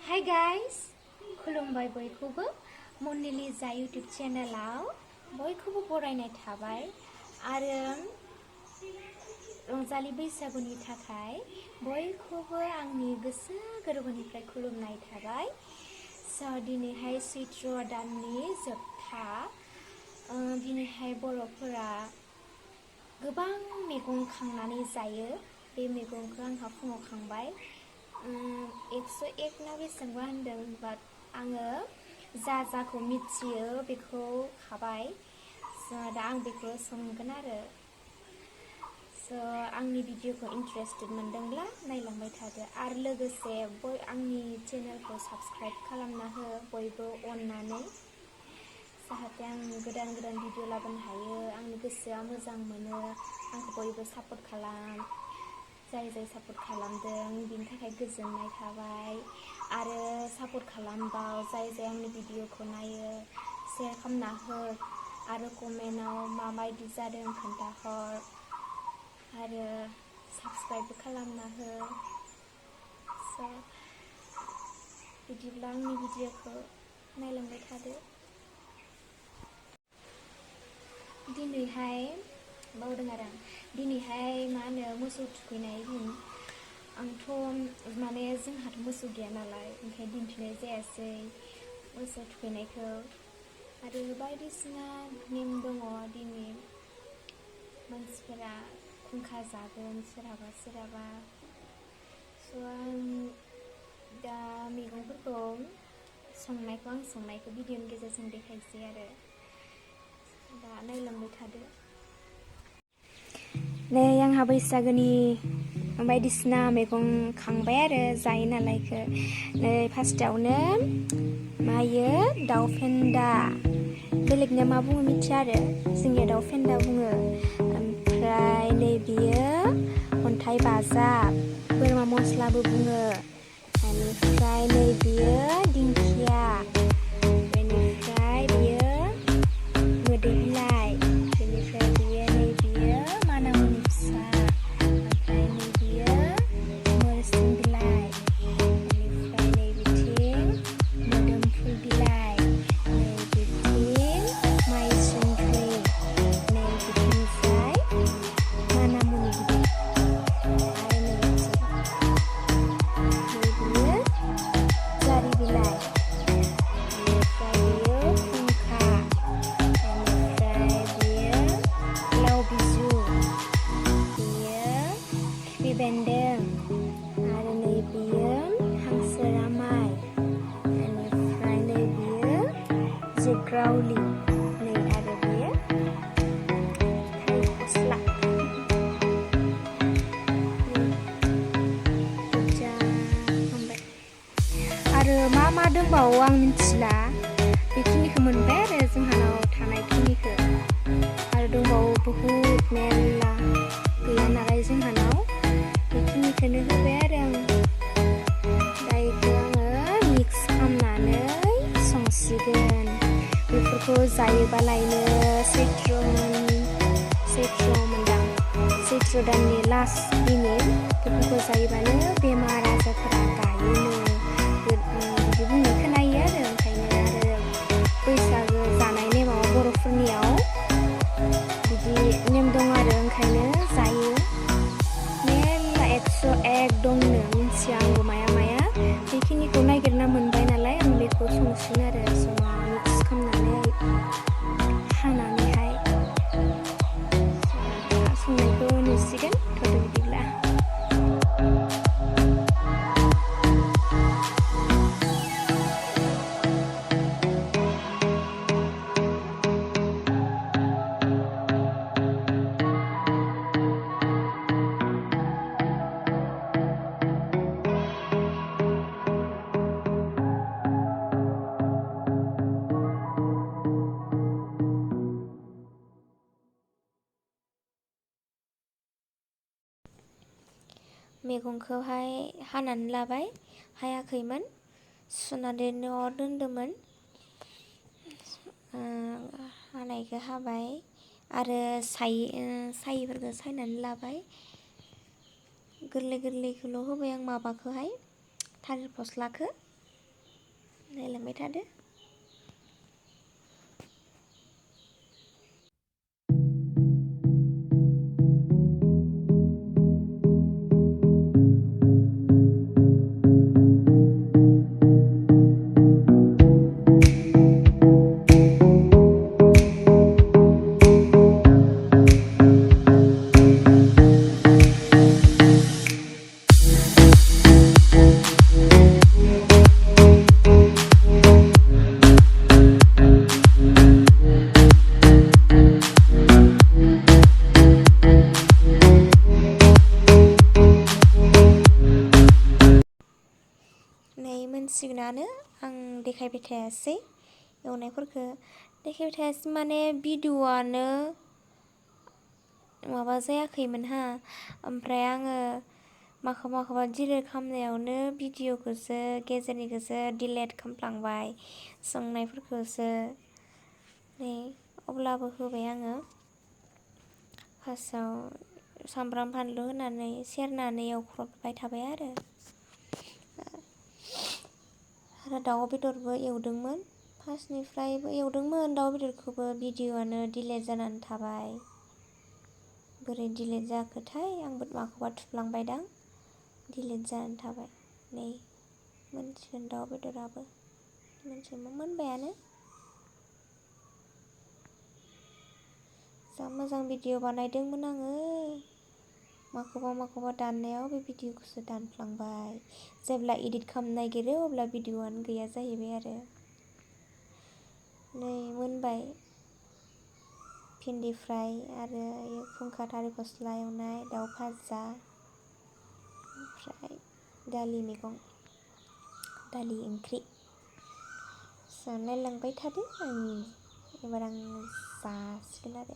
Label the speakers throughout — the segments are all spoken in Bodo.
Speaker 1: हाय गाइस खुलुमबाय बयखौबो मनिलिजा यूट्यूब चेनेलाव बयखौबो बरायनाय थाबाय आरो रंजालि बैसागुनि थाखाय बयखौबो आंनि गोसो गोरबोनिफ्राय खुलुमनाय थाबाय। दिनैहाय सैत्र दाननि जोबथा दिनैहाय बर'फोरा गोबां मैगं खांनानै जायो। बे मैगंखौ आंहा फुङाव खांबाय 101 ना बेसेबांबा होनदों, बाट आङो जाखौ मिथियो बेखौ खाबाय। दा आं बेखौ संगोन आरो आंनि भिडिअखौ इन्टारेस्टेड मोनदोंब्ला नायलांबाय थादो आरो लोगोसे आंनि चेनेलखौ साबस्क्राइब खालामना हो बयबो अननानै, जाहाथे आं गोदान गोदान भिडिअ लाबोनो हायो। आंनि गोसोआ मोजां मोनो, आंखौ बयबो सापर्ट खालाम। जाय सापर्ट खालामदों बिनि थाखाय गोजोननाय थाबाय आरो सापर्ट खालामबाव जाय आंनि भिडिअखौ नायो शेयार खालामना हो आरो कमेन्टआव माबायदि जादों खोन्थाहर आरो साबस्क्राइबबो खालामना हो। बिदिब्ला आंनि भिडिअखौ नायलांबाय थादो। दिनैहाय बावदों आरो आं दिनैहाय मा होनो मोसौ थुखैनाय दिन। आंथ' माने जोंहाथ' मोसौ गैया नालाय ओंखायनो दिन्थिनाय जायासै मोसौ थुखैनायखौ। आरो बायदिसिना नेम दङ। दिनै मानसिफोरा खुंखा जागोन सोरहाबा आं दा मैगंफोरखौ आं संनायखौ भिडिअनि गेजेरजों देखायसै आरो दा नायलांबाय थादो। नै आंहा बैसागोनि बायदिसिना मैगं खांबाय आरो जायो नालायखो। नै फार्स्टआवनो मायो दाउ फेन्दा, बेलेगनिया मा बुङो मिथिया आरो जोंनिया दाउ फेन्दा बुङो। ओमफ्राय नै बियो अन्थाइ बाजाब, बोरमा मस्लाबो बुङो। बेनिफ्राय नै बियो दिंखिया, बेनिफ्राय बियो मोदै बिलाइ, बेनिफ्राय बियो नै बियो मानामुनि फिसा, ओमफ्राय नै बियो नोरसिं बिलाइ, बेनिफ्राय नै बिथिं मोदोमफुल बिलाइ, नै बिथिं माइसुन्द्रि, नै बिथिंजाय मानामुनि बिलाइ आरो नै बियो जारि बिलाइ, बेनिफ्राय बियो खुंखा, बेनिफ्राय बियो लाव बिजौ, बियो खिफि बेन्दों आरो नै बियो हांसो रामाय, बेनिफ्राय नै बियो जोग्रावलि, नै आरो बियो थालिर फस्ला। आरो मा दंबावो आं मिथिला, बेखिनिखौ मोनबाय आरो जोंहानाव थानायखिनिखौ। आरो दंबावो बहुद मेरला, गैया नालाय जोंहानाव बेखिनिखौनो होबाय आरो आं। दा बेखौ आङो मिक्स खालामनानै संसिगोन। बेफोरखौ जायोबालायनो सैत्र दाननि लास्ट दिनै बेफोरखौ जायोबानो बेमार आजारफोरा गायोनो बिदि बुंनाय खोनायो आरो। ओंखायनो आरो बैसागो जानाय नेमाव बर'फोरनियाव बिदि नेम दं आरो ओंखायनो जायो। मेरला 101 दंनो, मिथिया आंबो माया बेखिनिखौ नागिरना मोनबाय नालाय आं बेखौ संसिगोन आरो जमा मिक्स खालामनानै हानानैहाय संनायखौ नुसिगोन। बिदिब्ला मैगंखौहाय हानानै लाबाय, हायाखैमोन सुनानै न'आव दोन्दोंमोन। हानायखौ हाबाय आरो सायिफोरखौ सायनानै लाबाय। गोरलैखौल' होबाय आं माबाखौहाय थालिर फस्लाखौ। नायलांबाय थादो। नै मोनसिगोनानो आं देखायबाय थायासै एवनायफोरखौ देखायबाय थायासै माने भिडिअ'आनो माबा जायाखैमोनहा ओमफ्राय आङो माखौबा डिलिट खालामनायावनो भिडिअ'खौसो गेजेरनिखौसो डिलिट खालामफ्लांबाय संनायफोरखौसो नै अब्लाबो होबाय आङो फार्स्टआव सामब्राम फानलु होनानै सेरनानै एवख्रबबाय थाबाय आरो दाउ बेदरबो एवदोंमोन फार्स्टनिफ्रायबो एवदोंमोन दाउ बेदरखौबो भिडिअ'आनो डिलिट जानानै थाबाय बोरै डिलिट जाखोथाय आंबो माखौबा थुफ्लांबायदां डिलिट जानानै थाबाय नै मोनसिगोन दाउ बेदराबो मोनबायानो जा मोजां भिडिअ बानायदोंमोन आङो माखौबा दाननायाव बे भिडिअ'खौसो दानफ्लांबाय जेब्ला एडिट खालामनो नागिरो अब्ला भिडिअ'आनो गैया जाहैबाय आरो नै मोनबाय भिन्दि फ्राय आरो फुंखा थालिर फस्ला एवनाय दाउ भाजा ओमफ्राय दालि ओंख्रि नायलांबाय थादो एबार आं जासिगोन आरो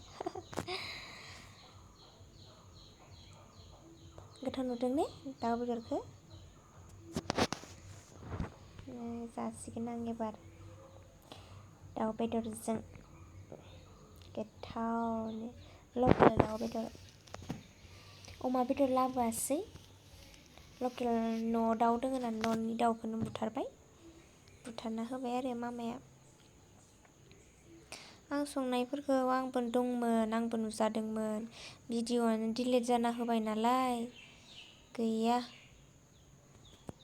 Speaker 1: गोथाव नुदों ने दाउ बेदरखौ जासिगोन आं एबार दाउ बेदरजों गोथावनो लकेल दाउ बेदर अमा बेदर लाबोआसै लकेल न' दाउ दङ ना न'नि दाउखौनो बुथारना होबाय आरो मामाया आं संनायफोरखौ आंबो दंमोन आंबो नुजादोंमोन भिडिअ'आनो डिलिट जाना होबाय नालाय गैया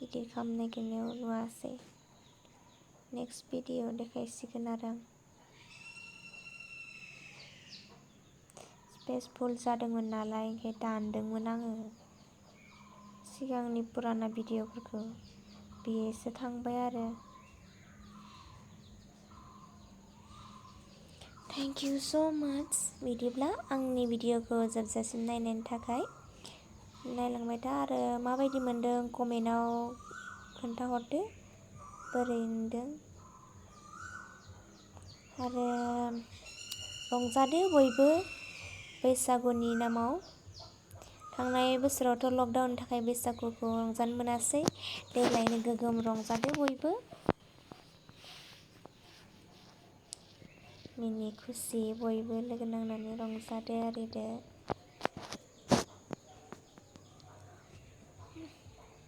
Speaker 1: इडिट खालामनो नागिरनायाव नुवासै नेक्स्ट भिडिअ देखायसिगोन आरो आं स्पेस फुल जादोंमोन नालाय ओंखाय दानदोंमोन आङो सिगांनि पुराना भिडिअ'फोरखौ बेसो थांबाय आरो थेंक इउ स' माच बिदिब्ला आंनि भिडिअ'खौ जोबजासिम नायनायनि थाखाय नायलांबाय था आरो माबायदि मोनदों कमेन्टआव खोन्थाहरदो बोरै मोनदों आरो रंजादो बयबो बैसागुनि नामाव थांनाय बोसोरावथ' लकडाउननि थाखाय बैसागुखौ रंजानो मोनासै देग्लायनो गोगोम रंजादो बयबो मिनि खुसि बयबो लोगो नांनानै रंजादो आरिदो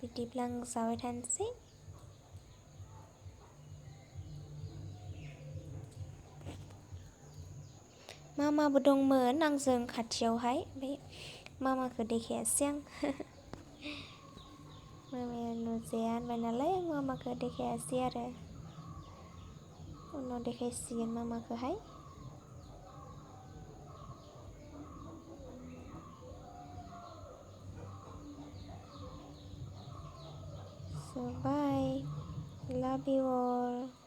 Speaker 1: बिदिब्ला आं जाबाय थानोसै मामाबो दंमोन आंजों खाथियावहाय ओमफ्राय मामाखौ देखायासै आं मामाया नुजाया होनबाय नालाय मामाखौ देखायासै आरो उनाव देखायसिगोन मामाखौहाय So bye, love you all.